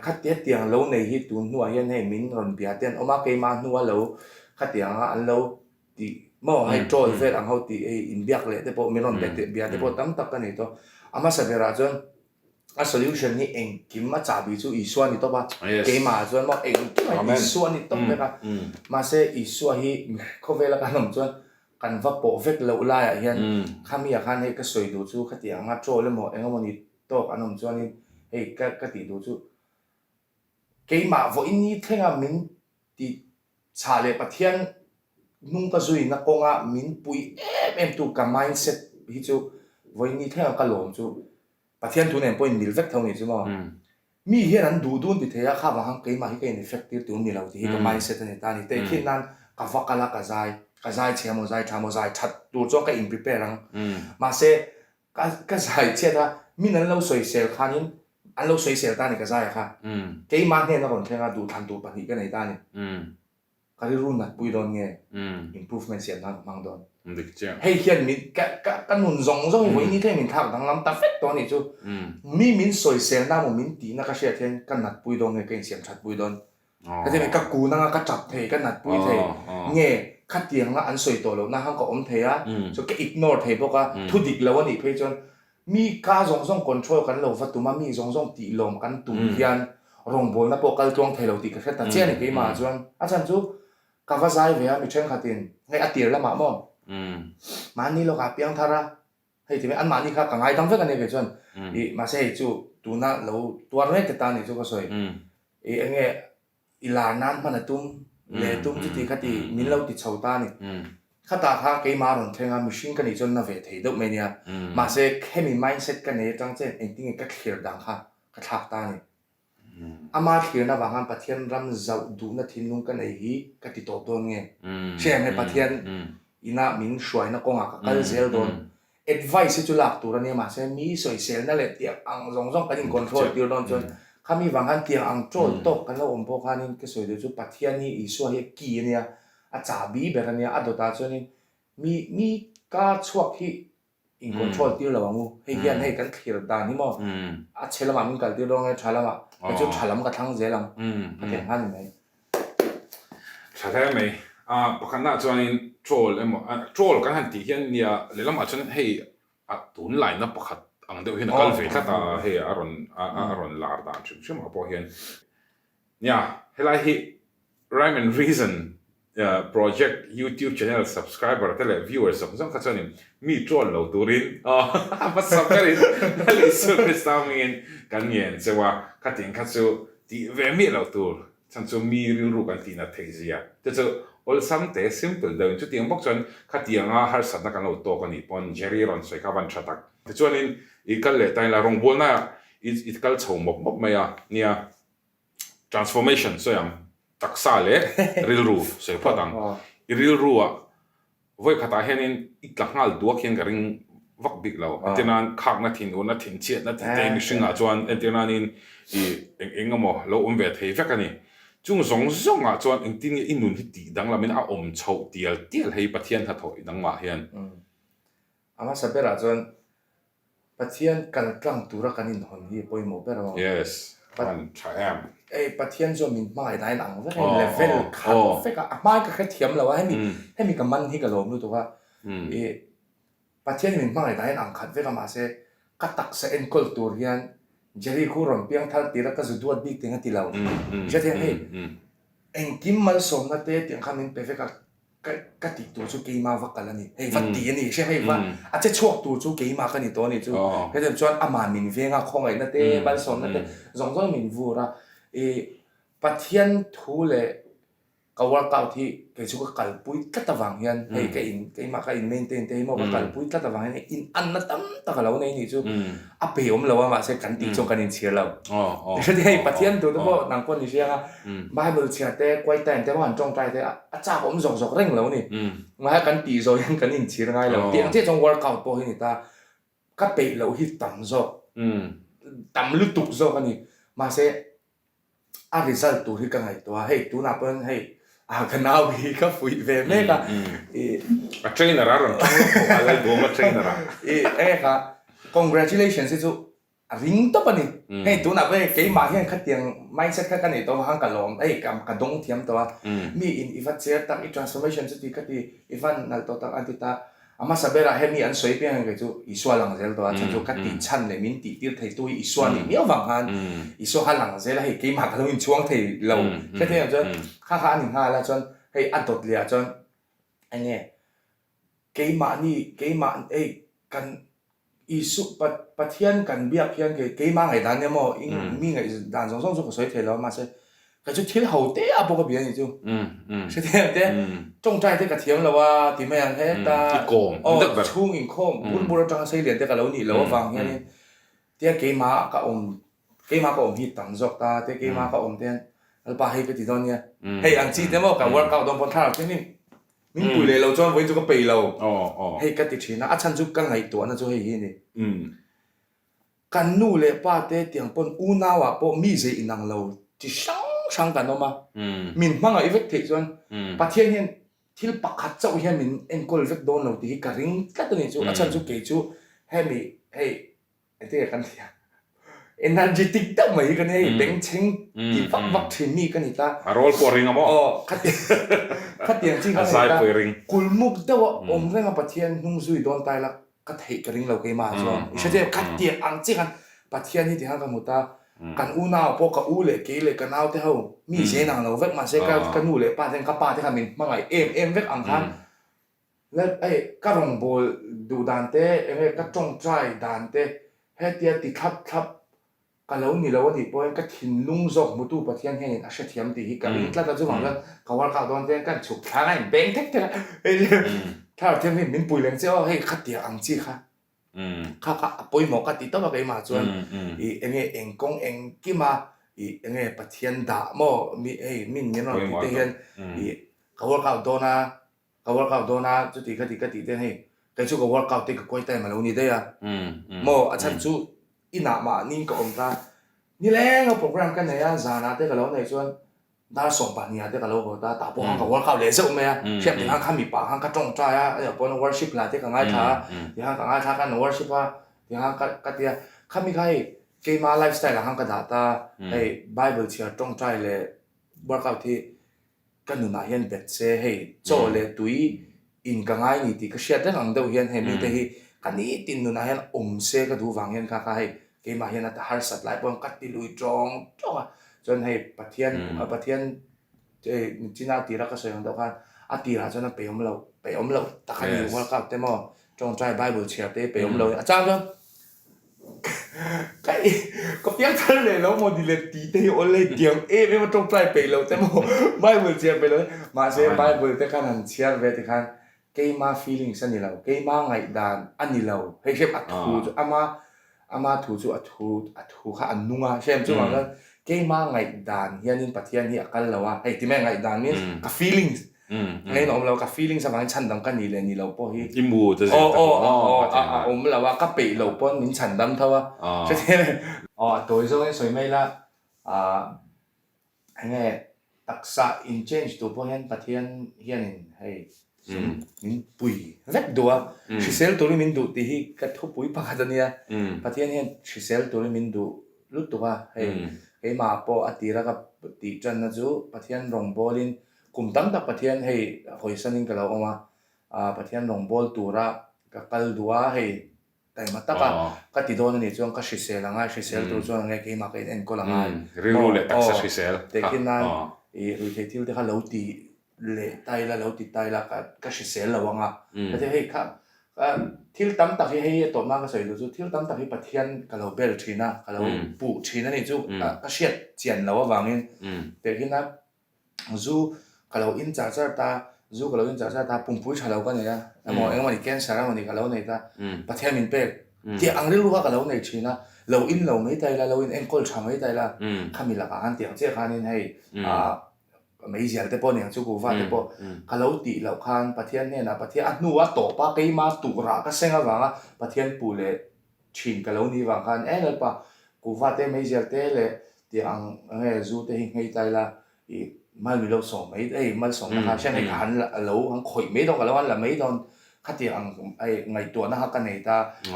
khatia tiang lo nei hi tun hnuah hian hei min rawn bia te an awm a keimah hnua lo khatiang a an lo tih maw hei troll vel ang ho tih hei inbiak leh te pawh min rawn bia te pawh tam tak ka nei tawh a hmasa berah chuan A solution hi engkim a chahbi chu Isua a ni tawp a, keimah ah chuan maw engkim ah hian Isua a ni tawp vek a, mahse Isua hi khawvela kan awm chuan kan va pawh vek loh laiah hian khami ah khan hei ka sawi duh chu khati anga troll emaw eng emaw ni tawk an awm chuanin hei ka ka tih duh chu keimah vawiin ni thlenga min tih. Chhah leh Pathian hnung ka zuina kawnga min pui em em tu ka mindset hi chu vawiin ni thleng a ka lawm chu Pathian thu nen pawh in mil vek tho nih chu maw. Mi hian an duh dun ti thei a, kha vang khan keimah hi ka in effect tir tur ni lo tih hi ka mindset a ni ta a ni. Tehkhin nan ka va kal a ka zai, ka zai chhia maw zai tha maw zai that tur chuan ka in prepare ang. Mahse Ka ka zai chhiat a, min an lo sawisel khanin an lo sawisel ta a ni ka zai a kha. Keimah hnena rawn thleng a, duhthlan tur pahnih ka nei ta a ni. Ka rilru nat pui dawn nge improvement siam nan ka hmang dawn. Dik chiah. Hei hian min ka ka ka nun zawng zawng hi vawiin ni thleng min thlak danglam ta vek tawh a nih chu. Mi min sawiselna emaw min tihna ka hriat hian ka nat pui dawn nge ka insiam that pui dawn. Ka ti ka kun anga ka tap thei, ka nat pui thei nge khatianga an sawi tawh lohna khan ka awm thei a, chuan ka ignore thei bawk a, thu dik lo a nih phei chuan mi ka zawng zawng control kan lo va tum a, mi zawng zawng tih lawm kan tum hian rawngbawlna pawh kal tluang thei lo tih ka hre ta chiah a ni keimah ah chuan. A chhan chu ka va zai ve a mi thenkhatin hei a tir lamah maw mahni lawkah piang thar a, Hei ti mai, anmahni kha ka ngaidam vek a nia kei chuan i mahse hei chu tuna lo tuar mek te tan nih chu ka sawi i eng nge i lar nan hman a tum leh tum chuti kha ti min lo ti chho ta a ni. Khatah kha keimah a rawn thleng a, mihring ka nih chuan na ve thei deuh mai nia. Mahse hemi mindset ka nei atang chian engtin nge ka thlir dan kha ka thlak ta a ni. Ama thlirna vang khan Pathian ram zauh duhna thinlung ka nei hi ka ti tawp dawn nge? Hriat nge Pathian ina min hruaina kawngah ka kal zel dawn? Advice hi chu lak tur a nia mahse mi sawiselna leh tiang ang zawng zawng kan in control tir dawn chuan khami vang khan tiang ang troll tawk kan lo awm pawh khanin ka sawi duh chu Pathian hi Isua hi a key a nia, a chahbi ber a nia, a dawtah chuanin mi mi ka chhuak hi In control tir lo ang u. Hei hian hei kan thlir dan hi maw a chhe lamah min kal tir dawn nge tha lamah kei chu tha lam ka thlang zel ang ka ti ang kha ni mai. Tha hle mai. A pakhatnaah chuanin troll emaw troll kan han tih hian nia lehlamah chuan hei a tunlaina pakhat ang deuh hian a kal ve tlat a hei a rawn a rawn lar dan hrim hrim ah pawh hian nia helai hi Rhyme and Reason project YouTube channel subscriber te leh viewers zawng zawng kha chuanin mi troll lo turin a hmasa berin Lal Isua Krista hmingin kan ngen cheu a, khatin kha chu tih ve miah lo tur chhan chu mi rilru kan tih nat theih zia te chu awlsam te simple deuhin chutiang bawk chuan khatianga harsatna kan lo tawk a nih pawn Jerry rawn sawi kha van tha tak. Tichuanin i kal leh ta ila rawngbawlna i kal chho mawp mawp mai a nia. Transformation sawi ang, taksa leh rilru sawi phawt ang. I rilruah vawi khatah hianin i tla nghal duak hian ka ring vak bik lo. Entir nan khakna thin urna thin chhiatna tih te mihringah chuan entir nanin i eng eng emaw lo awm ve thei vek a ni. Chung zawng zawngah chuan engtin nge i nun hi tih danglamin a awm chhoh tial tial hei Pathian hnathawh i dangmah hian. A hmasa berah chuan Pathian kal tlang tura kan inhawn hi a pawimawh ber a. Yes, an tha em. Ei, Pathian chuan min hmangaih dahin ang vek a, level khat vek a, a hmain ka hrethiam lo a, hemi hemi ka man hi ka lawm lutuk a, i Pathian min hmangaih dahin ang khat vek a, mahse ka taksa enkawl tur hian Jerry khu rawn piang thar tir a, ka zu duat bik teng a ti lo. Hrethiam hei, engkim malsawmna te tiang kha min pe vek a, Ka ka tih tur chu keimah va kal a ni. Hei va ti a ni. Hria hei va a che chhuak tur chu keimah ka ni tawh a ni chu. Hetiang chuan amah min veng a, khawngaihna te, malsawmna te zawng zawng min vur a. I Pathian thu leh ka workout hi kei chu ka kalpui tlat avang hian hei ka in keimah ka in maintain te hi maw ka kalpui tlat avang hian in anna tam tak a lo nei nih chu. A pe awm lo a mahse kan tih chuan kan inchhir lo. Heti hei Pathian tu te pawh nang pawh ni hriang a Bible chhiar te quiet time te pawh han tawngtai te a chak awm zawk zawk reng lo ni. Mahse kan tih zawh hian kan inchhir ngai lo. Tih ang chiah chuan workout pawh hi ni ta. Ka peih loh hi tam zawk tam lutuk zawk a ni. Mahse a result tur hi ka ngaihtuah a, hei tunah pawhin hei ah ka nau hi ka fuih ve mek a, i A trainer a rawn tang lawk bawk a, Lalduama trainer a. I enge kha congratulations hi chu a ring tawp a ni, hei tunah pawhin keimah hian khatiang mindset kha ka nei tawh avang khan ka lawm, hei ka ka dawng thiam tawh a, mi in i va cher tak, i transformation chuti ka ti, i van nalh tawh tak an ti ta. A hmasa berah hemi an sawi piang hian kei chu Isua lang zel tawh a, chhan chu ka tih chhan leh min tih tir thei tu hi Isua nih miau vang khan Isua kha lang zel a, hei keimah ka lo inchhuang thei lo hre thei ang chuan kha kha a ni nghal a, chuan hei a dawt leh ah chuan eng nge keimahni keimah hei kan Isu Pathian kan biak hian kei keimah ngaihdan nia maw mi ngaihdan zawng zawng chu ka sawi thei lo a mahse. Kei chu thil ho te a pawh ka bia anih chu. Hrethiam te tawngtai te ka thiam lo a ti mai ang heta aw chhung inkhawm bur bur atanga sei lian te ka lo nih loh avang hianin tia keimah ka awm keimah ka awm hi tam zawk ta tia keimah ka awm te hian Lalpa hei ka ti dawn nia hei ang chi te maw ka workout dawn pawn thlarau thianghlim min pui leh lo chuan vawiin chu ka peih lo hei ka ti thin a a chhan chu ka ngaihtuahna chu hei hi a ni. Kan nu leh pa te tiang pawn unau ah pawh mi zei inang lo chi hrang hrang kan awm a, min hmangaih vek theih chuan Pathian hian thil pakhat chauh hian min enkawl vek dawn lo tih hi ka ring tlat a nih chu, a chhan chu kei chu hemi hei engtin nge kan tih a energetic deuh mai hi ka nia hei bengchheng ti vak vak thin mi ka ni ta. A rawl pawh ring a maw? Aw khatiang chi kha ka ni ta, kulmuk deuh a awm reng a Pathian hnung zui dawn ta ila Ka theih ka ring lo keimah chuan i hre chiah kha tiang ang chiah khan Pathian hi tiang khan ka hmu ta kan unau pawh ka u leh kei leh ka nau te ho mi zen ang lo vek mahse ka ka nu leh pa ten ka pa te khan min hmangaih em em vek ang khan hei ka rawngbâwl duh dan te eng nge ka tawngtai dan te hetia ti thlap thlap Ka lo ni lo a nih pawhin ka thinlung zawk hmutu Pathian hianin a hrethiam tih hi ka ring tlat a, chuvang chuan ka workout dawn te hian ka chhuk thlang a inbeng thek thek a, hei thlarau thianghlim min pui leng che aw hei khatiang ang chi kha kha kha a pawimawh ka ti tawp a keimah chuan ih enge eng kawng engkima ih enge Pathian dah maw mi hei min min rawn tih te hian ih ka workout dawn a Ka workout dawn a, chuti khati ka tih te hei kei chu ka workout te ka kuai time a lo ni daih a, maw a chhan chu inah mahni ka awm ta, nileng a program ka nei a, zanah te ka lo neih chuan dar 12 ah te ka lo haw ta, tah pawh khan ka workout leh zeuh mai a, hriat tikhan kha mipa khan ka tawngtai a, aniah pawn worship hla te ka ngaithla a, tikhan ka ngaithla khan worship a, tikhan ka ka ti a, khami kha hei keima lifestyle ah khan ka dah ta, hei bible chhiar tawngtai leh workout hi Ka nunah hian bet se hei chaw leh tui in ka ngai ni tih ka hriat reng ang deuh hian hei mite hi ka nitin nunah hian awm se ka duh vang hian kha kha hei keimah hian a ta harsat lai pawh ka ti lui tawng tawng a chuan hei Pathian Pathian hei china tira ka sawi ang deuh khan a tirah chuan a peihawm loh peihawm loh tak a ni workout te maw tawngtai bible chhiar te peihawm loh a chang chuan Ka ka piang thar leh lo maw ni le tih te hi awl hei tiang em em a tawngtai peih loh te maw Bible chhiar peih loh te mahse Bible te khan han chhiar ve tikhan keima feelings a ni lo keima ngaihdan a ni lo hei hrem a thu chu ama ama thu chu a thu a thu kha a nung a hrem chuvang chuan keima ngaihdan hianin Pathian hi a kal lo a hei ti mai ngaihdan means ka feelings Ngei na awm lo, ka feelings avangin chhandam ka ni leh ni lo pawh hi. I mu te zir tak maw? Aw aw a awm lo a, ka peih lo pawn min chhandam tho a. Aw a tawi zawngin sawi mai la, enge taksa in change tur pawh hian Pathian hianin hei min pui vek duh a, hrisel turin min duh tih hi ka thupui pakhat a nia. Pathian hian hrisel turin min duh lutuk a, hei keimah pawh a tira ka tih tanna chu Pathian rawngbawlin Kum tam tak Pathian hei hawisanin ka lo awm a, Pathian rawngbâwl tura ka kal duh a, hei taima taka ka ti dawn a nih chuan ka hrisel a ngai, hrisel tur chuan enge keimah ka inenkawl a ngai. Rilru leh taksa hrisel. Tehkhin nan i ruihtheih thil te kha lo ti leh ta ila, lo ti ta ila ka hrisel lo ang a. Ka ti hei kha thil tam tak hi hei a tawp nan ka sawi duh chu thil tam tak hi Pathian ka lo bel thin a, ka lo puh thin a nih chu ka hriat chian loh avangin tehkhin nan Zu ka lo in char char ta, zu ka lo in char char ta, pumpui tha lo ka nei a, emaw engemaw ni cancer emaw ni ka lo nei ta, Pathian min pek tih ang rilru kha ka lo nei thin a, lo in lo mai ta ila, lo in enkawl tha mai ta ila, khami lakah khan tiang chiah khanin hei ah meizial te pawh niang chu kuhva te pawh ka lo tih loh khan Pathian hnenah Pathian a hnu a tawp a keima tuhrah ka seng avanga Pathian puh leh thin ka lo nih vang khan e Lalpa kuhva te meizial te leh tih ang nge zu te hi nghei ta ila ih mal mi lo sawm mai hei malsawmna kha hriat hei ka han lo han khawih mai dawn ka lo han la mai dawn khatiang ang hei ngaihtuahna kha ka nei ta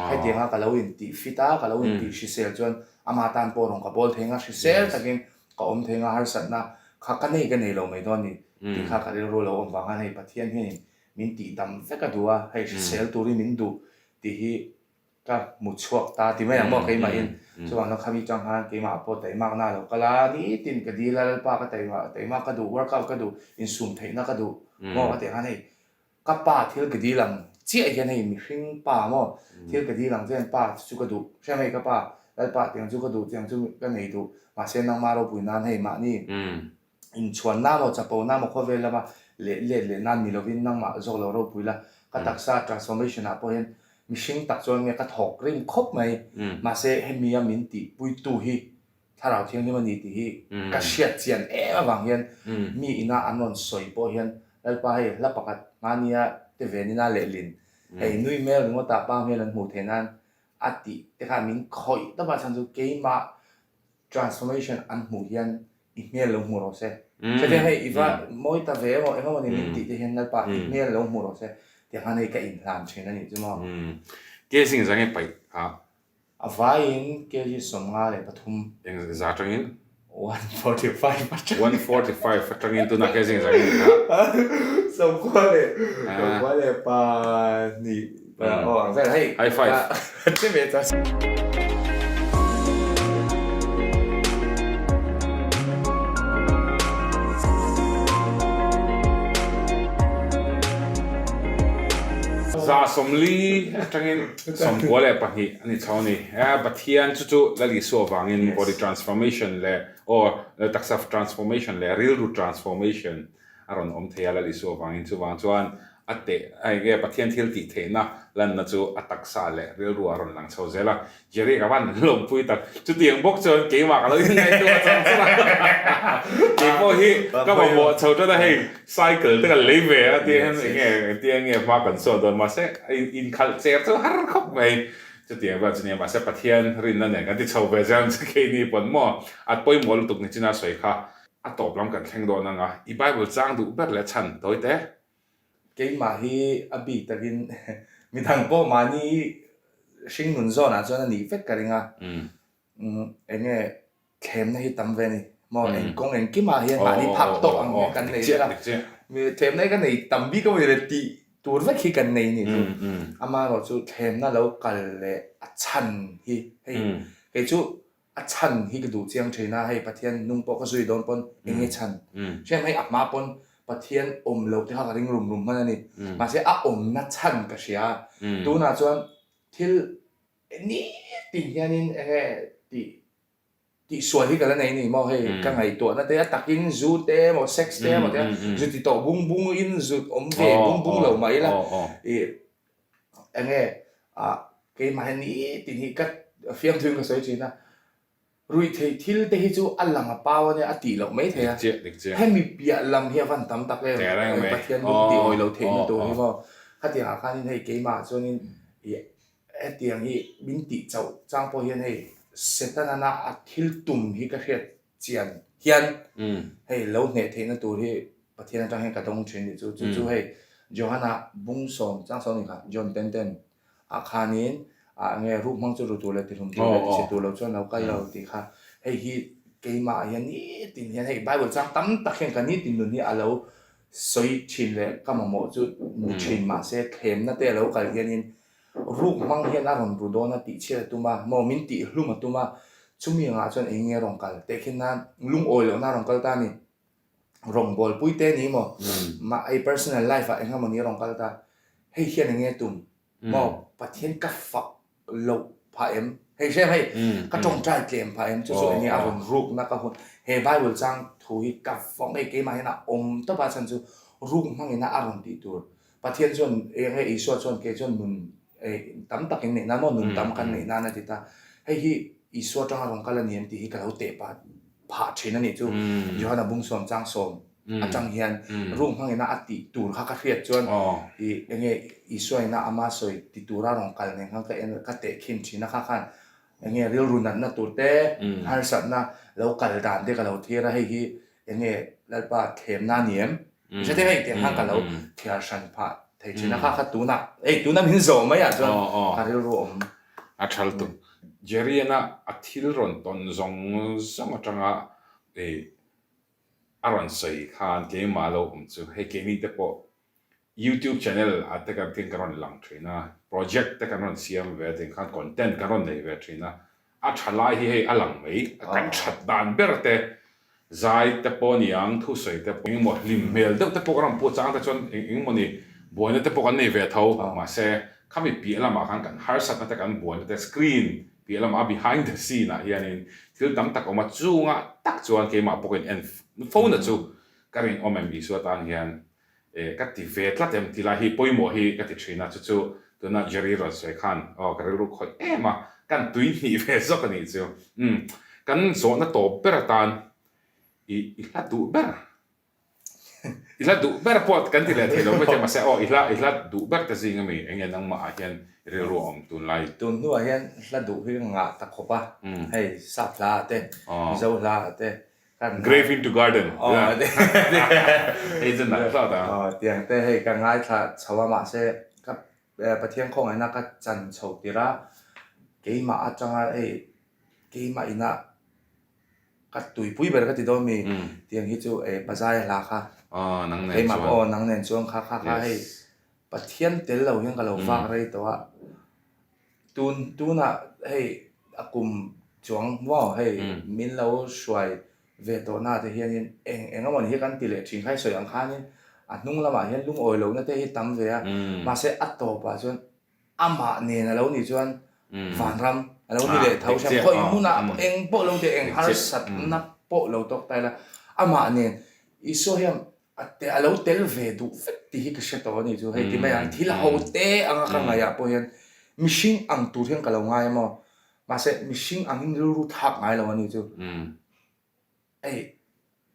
hetiang a ka lo in tih fit a ka lo in tih hrisel chuan ama tan pawh rawn ka bawl thei ang a hrisel takin ka awm thei ang a harsatna kha ka nei ka nei lo mai dawn ni tih kha ka rilru lo awm vang khan hei Pathian hianin min tih dam vek a duh a hei hrisel turin min duh tih hi Ka hmu chhuak ta ti mai ang maw keimahin chuvang chuan khami chang khan keimah pawh taimakna a lo kal a, nitin ka dil a Lalpa ka taima taima ka duh workout ka duh insum theihna ka duh maw ka tih khan hei ka pa thil ka dil ang chiah hian hei mihring pa maw thil ka dil ang chiah hian pa chu ka duh hriam hei ka pa Lalpa tiang chu ka duh tiang chu ka nei duh mahse nangma ropui nan hei mahni. Inchhuanna maw chapona maw khawvel lama leh let leh nan ni lovin nangmah zawk lo ropui la, ka taksa transformation ah pawh hian mihring tak chuan nge ka thawk rim khawp mai, mahse hemi a min tihpuitu hi Thlarau Thianghlim a ni tih hi ka hriat chian em avang hian mi ina an rawn sawi pawh hian Lalpa hei hla pakhat hmania te venina lehlin hei nui hmel ringawtah pa hmel an hmuh theih nan a tih te kha min khawih tawp a chhan chu keimah transformation an hmuh hian i hmel lo hmu rawh se. Hetiang hei i va mawi ta ve emaw eng emaw ni min tih te hian Lalpa i hmel lo hmu rawh se tiang khan hei ka inhlan thin a nih chu maw. Kg zang i paih kha. A vaiin kg 53. Eng za atangin? 145 atangin. 145 atangin tunah kg zang i ni kha. 92 aw ang vel hei. High five. Che ve ta. 40 atangin 92 a ni chho a ni. Pathian chu chu Lal Isua vangin body transformation leh aw taksa transformation leh rilru transformation a rawn awm thei a Lal Isua vangin chuvang chuan A teh a eng nge Pathian thil tih theihna lanna chu a taksa leh rilru a rawn lang chho zel a, Jerry ka van lawmpui tak. Chutiang bawk chuan keimah ka lo inngaihtuah chang chang a, kei pawh hi ka mamawh chho tan a, hei cycle te kan lei ve a tia hian eng nge engtia nge hma kan sawn dawn mahse inkhalh cher chu har khawp mai. Chutiang vel chu nia mahse Pathian rinna nen kan ti chho ve zel ang che keini pawn maw a pawimawh lutuk nichina sawi kha a tawp lam kan thleng dawn ang a, i Bible chang duh ber leh chhan tawi te. Keimah hi a bik takin midang pawh mahni hringnun zawnah chuan a nih vek ka ring a, eng nge thlemna hi tam ve a ni maw, eng kawng engkimah hian mahni phak tawk ang hian kan nei vek a, thlemna hi ka nei tam bik a mawni le tih tur vek hi kan nei a nih chu, amaherawhchu thlemna lo kal leh a chhan hi hei kei chu A chhan hi ka duh chiang thin a, hei Pathian nung pawh ka zui dawn pawn eng nge chhan? Hriat mai a hma pawn Pathian awm loh te kha ka ring rum rum hman a ni. Mahse a awmna chhan ka hria a, tunah chuan thil nitin hianin eng nge tih tihsual hi ka la nei a ni maw hei ka ngaihtuahna te a takin zu te emaw sex te emaw te zu ti tawh bung bung in zu awm ve bung bung lo mah ila ih Eng nge ah keimah hian nitin hi ka fiamthu in ka sawi thin a, ruihtheih thil te hi chu a lang a pau a nia a tih loh mai thei a, hemi piah lam hi a van tam tak em, Pathian lung tih awi lo theihna tur hi maw, khatiang ah khanin hei keimah chuanin ih hetiang hi min tih chauh chang pawh hian hei Setana a thil tum hi ka hriat chian hian hei lo hneh theihna tur hi Pathian atang hian ka dawng thin tih chu chu chu hei Johana bungsawm changsawm ni kha John ten ten ah khanin ah enge ruh hmang chu ru tur leh tihlum tur leh tichhe tur lo chuan lo kal lo tih kha hei hi keimah ah hian nitin hian hei Bible chang tam tak hian ka nitin nun hi a lo sawi thin leh ka mamawh chu ni thin mahse thlemna te a lo kal hianin Ruk hmang hian a rawn ru dawn a tih chhiat a tum a, maw min tih hlum a tum a, chumi angah chuan eng nge rawn kal teh khin nan lungawi lohna a rawn kal ta a ni. Rawngbawlpui te ni maw, mah ei personal life ah eng emaw ni a rawn kal ta, hei hian eng nge tum maw Pathian ka fak loh phah em, hei hrem hei ka tawngtai tlem phah em chu chu eng nge a rawn rukna ka hun, he Bible chang thu hi ka vawng hei keimah hian a awm tawp a chhan chu ruk hmangin a rawn tih tur Pathian chuan eng nge Isua chuan kei chuan nun tam tak in neih nan maw nun tam kan neih nan a ti ta. Hei hi Isua atanga rawn kal a ni em tih hi ka lo teh pah phah thin a nih chu. Johana bungsawm changsawm atang hian room hmangin a a tih tur kha ka hriat chuan i eng nge Isua ina ama sawi ti tura rawn kal nen khan ka en ka teh khin thin a kha khan eng nge rilru natna tur te harsatna lo kal dan te ka lo thlir a hei hi eng nge Lalpa thlemna a ni em? Hre hei tiang khan ka lo thiar hran phah thei thin a kha kha tunah hei tuna min zawh mai ah chuan ka rilru awm. A thal tuk. Jerry-ana a thil rawn tawn zawng zawng atanga ih a rawn sawi khan keimah lo awm chu hei keini te pawh YouTube channel ah te kan tin kan rawn lang thin a, project te kan rawn siam ve a tin khan content kan rawn nei ve thin a, A tha lai hi hei a lang mai, kan that dan ber te, zai te pawh ni ang, thusawi te pawh, engemaw hlim hmel deuh te pawh kan rawn pu chang te chuan eng engemaw ni buaina te pawh kan nei ve tho, mahse khami piah lamah khan kan harsatna te kan buaina te screen. Piah lamah a behind the scene ah hianin thil tam tak a awm a, chungah tak chuan keimah pawhin en fo na chu ka rinawm em Isua tan hian eh ka ti ve tlat em tih lai hi pawimawh hi ka ti thin a, chu chu tuna Jerry rawn sawi khan aw ka rilru khawih em a, kan tui hnih ve zawk a nih chu. Umm kan zawhna tawp ber atan i i hla duh ber I hla duh ber pawh kan ti leh thei lo mai che mahse aw i hla i hla duh ber te zing ami eng nge nangmah ah hian rilru a awm tunlai. Tun hnuah hian hla duh hi ka ngah ta khawp a, hei sap hla ah te, Mizo hla ah te kan Grave into garden hei chu nalh hlawt a. Aw tiang te hei ka ngaithla chho a mahse ka Pathian khawngaihna ka chan chho tirh a, keimah atanga hei keimah inah Ka tuipui ber ka ti dawn mi tiang hi chu e Pazaia hla kha keimah pawh aw nang nen chuan kha kha kha hei Pathian tel lo hian ka lo vak rei tawh a tun tunah hei a kum chuang maw hei min lo hruai ve tawh na te hianin eng eng emaw ni hi kan ti leh thin kha i sawi ang khanin a hnung lamah hian lungawi lohna te hi tam ve a mahse a tawpah chuan Amah nen a lo nih chuan vanram a lo ni leh tho hriam khawi hmunah eng pawh lo teh eng harsatna pawh lo tawk ta ila amah nen Isua hian a te a lo tel ve duh vek tih hi ka hre tawh a ni chu hei ti mai ang thil ho te anga ka ngaihah pawh hian mihring ang tur hian ka lo ngai a maw mahse mihring angin rilru thlak ngai lo a ni chu. Hei,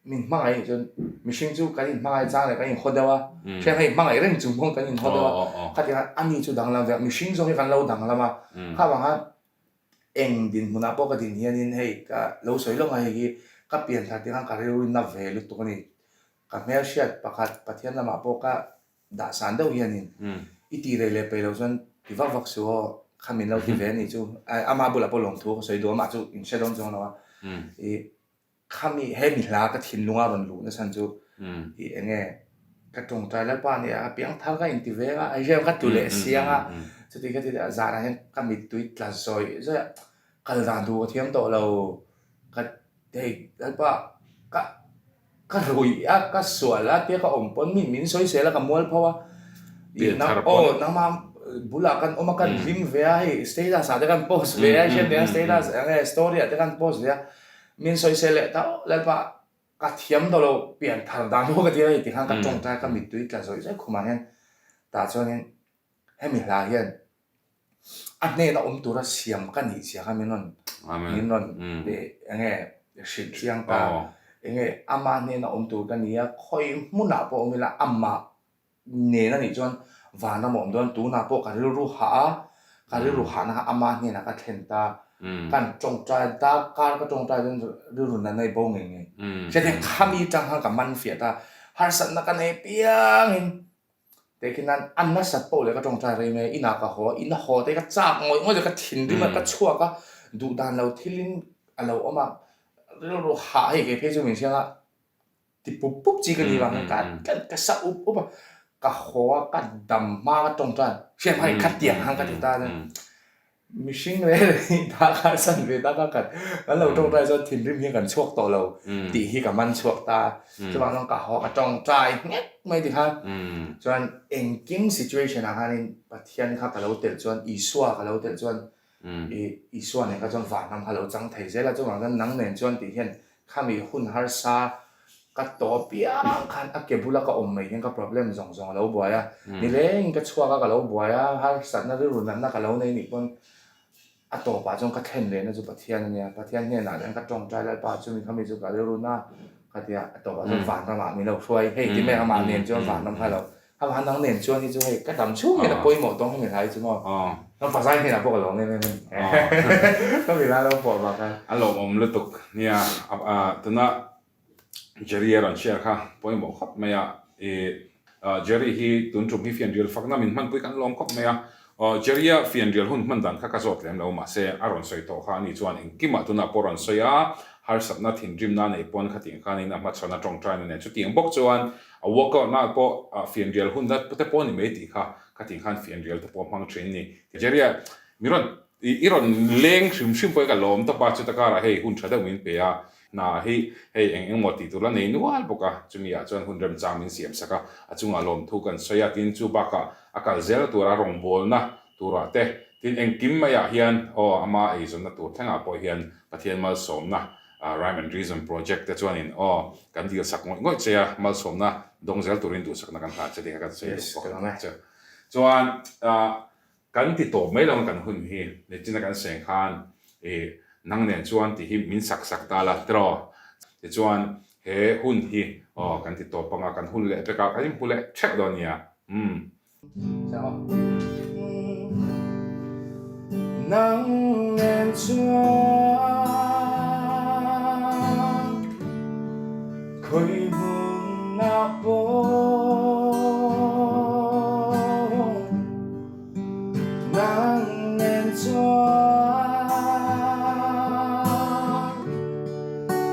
min hmangaih nih chuan mihring chu kan inhmangaih chang leh kan inhaw deuh a, hriat hei hmangaih reng chung pawh kan inhaw deuh a, khatiang khan ani chu danglam ve a, mihring zawng hi kan lo danglam a, kha vang khan eng dinhmunah pawh ka din hianin hei ka lo sawi lawk a hei hi ka pian thar tih khan ka rilru in na ve lutuk a ni, ka hmelhriat pakhat Pathian lamah pawh ka dah san deuh hianin i ti rei leh peih loh chuan ti vak vak suh aw, kha min lo ti ve a nih chu, ama bulah pawh lawmthu ka sawi duh a, amah chu in hre dawn chuang lo a, i khami he mi hla ka thinlunga rawn luh na chhan chu i eng nge ka tawngtai Lalpa nia ka piang thar ka inti ve a, hei hian ka tlu leh siang a, chuti ka ti leh a zanah hian ka mittui tla zawih zawih a, kal dan tur ka thiam tawh lo, ka hei Lalpa ka Ka ruih a, ka sual a tia ka awm pawn mi min sawi sel a ka mual pho a, ih nang aw nangmah bulah kan awm a kan hlim ve a hei status ah te kan post ve a hriat nia status eng nge story ah te kan post ve a, min sawi sel leh ta aw Lalpa ka thiam tawh lo pian thar dan pawh ka ti a hei tikhan ka tawngtai ka mittui tla zawih zawih khumah hian tah chuanin hemi hla hian A hnena awm tura siam ka nih zia kha min rawn min rawn eng nge hrilh chiang ta. Eng nge ama hnena awm tur ka ni a, khawi hmunah pawh awm ila amah nen a nih chuan vanram a awm dawn. Tunah pawh ka rilru hah a, ka rilru hahna kha ama hnenah ka thlen ta. Kan tawngtai darkar ka tawngtai chuan rilru natna i bo ngei ngei. Hriat hian khami tang khan ka man fiah ta. Harsatna ka nei piangin Tehkhin nan a nasat poh leh ka tawngtai rei mai a, inah ka haw a, ina haw te ka chak ngawih ngawih a, ka thinrim a, ka chhuak a, duh dan lo thilin a lo awm a, rilru hah hei kei phei chu min hriang a, ti pup pup chi ka ni vang hian ka ka sa up up a, ka haw a, ka dam hma ka tawngtai hriat hma hi khatiang khan ka ti ta a ni. Mihring reng reng hi dah kha san ve tak a kan kan lo tawngtai chuan thinrim hian kan chhuak tawh lo tih hi ka man chhuak ta a, chuvang chuan ka haw ka tawngtai nghet mai ti khan chuan engkim situation ah khanin Pathian kha ka lo telh chuan Isua ka lo telh chuan ih Isua nen kha chuan vanram kha lo chang thei zel a, chuvang chuan nang nen chuan tih hian Khami hun harsa ka tawh apiang khan a ke bula ka awm mai hian ka problem zawng zawng a lo buai a, nilengin ka chhuak a ka lo buai a, harsatna rilru natna ka lo nei nih pawn a tawpah chuan ka thlen lehna chu Pathian a nia, Pathian hnenah chuan ka tawngtai Lalpa chumi khami chu ka rilru na ka ti a, a tawpah chuan vanramah min lo hruai, hei ti mai amah nen chuan vanram kha lo Amah nang nen chuan hi chu hei ka dam chhung hian a pawimawh tawng hemi hlai chu maw. Ka pazai hnenah pawh ka lawm em em a ni. Ka mi lai lo pawh bak a. A lawmawm lutuk nia tuna Jerry a rawn share kha pawimawh khawp mai a. Jerry hi tun tum hi fianrial fakna min hmanpui kan lawm khawp mai a. Jerry-a fianrial hun hman dan kha ka zawt lem lo mahse a rawn sawi tawh kha ani chuan engkimah tunah pawh rawn sawi a, harsatna thinrimna nei pawn khatiang khanin a hmachhawn a tawngtaina nen chutiang bawk chuan A workout na pawh fianrial hun dat te pawh a ni mai tih kha khatin khan fianrial te pawh a hmang thin a ni. Nigeria mi rawn i rawn leng hrim hrim pawh hi ka lawm tawp a, chuta karah hei hun tha deuh min pe a, hna hi hei eng eng maw tih tur la nei nual bawk a, chumi ah chuan hun remchang min siam sak a, a chungah lawmthu kan sawi a, tin chu bakah a kal zel tura rawngbawlna turah te Tin, engkim maiah hian aw ama eizawnna tur thlengah pawh hian Pathian malsawmna Rhyme and Reason Project te chuanin aw kan dilsak ngawih ngawih che a, malsawmna dawng zel turin duhsakna kan hlan che tih kha kan sawi duh bawk a che. Chuan kan ti tawp mai lo ang kan hun hi, nichina kan seng khan i nang nen chuan tih hi min sak sak ta la tiraw? Tichuan he hun hi aw kan ti tawp anga kan hun leh vek a, kan inhmu leh theuh dawn nia. Umm. Nang nen chuan khawi hmunah pawh Nang nen chuan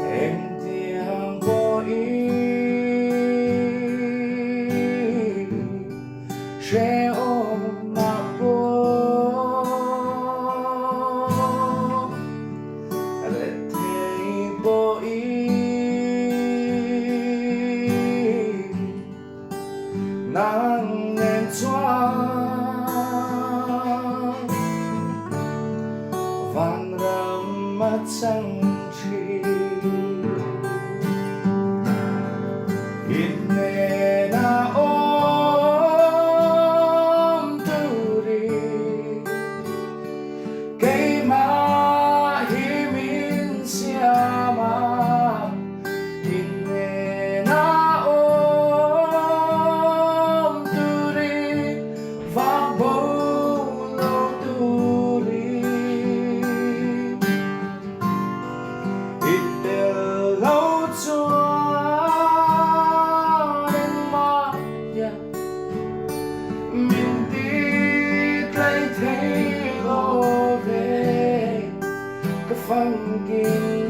engtiang pawhin hrehawmah pawh rethei pawhin Nang nen chuan vanram a chang thin. Innena awm turin keimah hi min siam a. Innena awm turin vak bo lo turin i tel lo chuan engmah hian min ti tlai thei lo ve ka famkim.